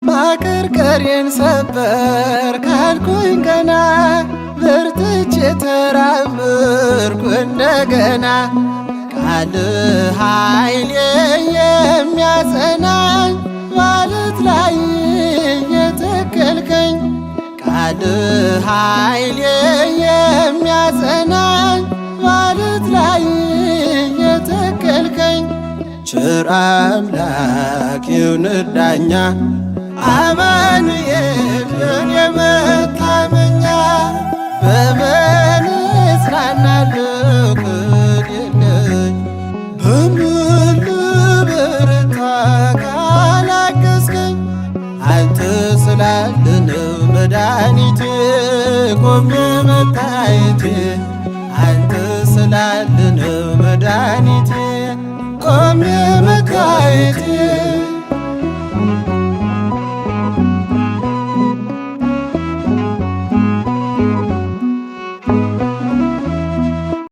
ማቀርቀሬን ሰበር ካልኩኝ ገና በርትቼ ተራመድኩ እንደገና። ቃል ኃይሌ የሚያጸናኝ ማለት ላይ የተከልከኝ፣ ቃል ኃይሌ የሚያጸናኝ ማለት ላይ የተከልከኝ። ቸር አምላክ ይሁን ዳኛ፣ አማኑኤል የኔ መታመኛ። በምን እጽናናለሁ ከሌለኝ? በምን ልበረታ ካላገዝከኝ? አንተ ስላለህ ነው መድኃኒቴ ቆሜ መታየቴ። አንተ ስላለህ ነው መድኃኒቴ ቆሜ መታየቴ።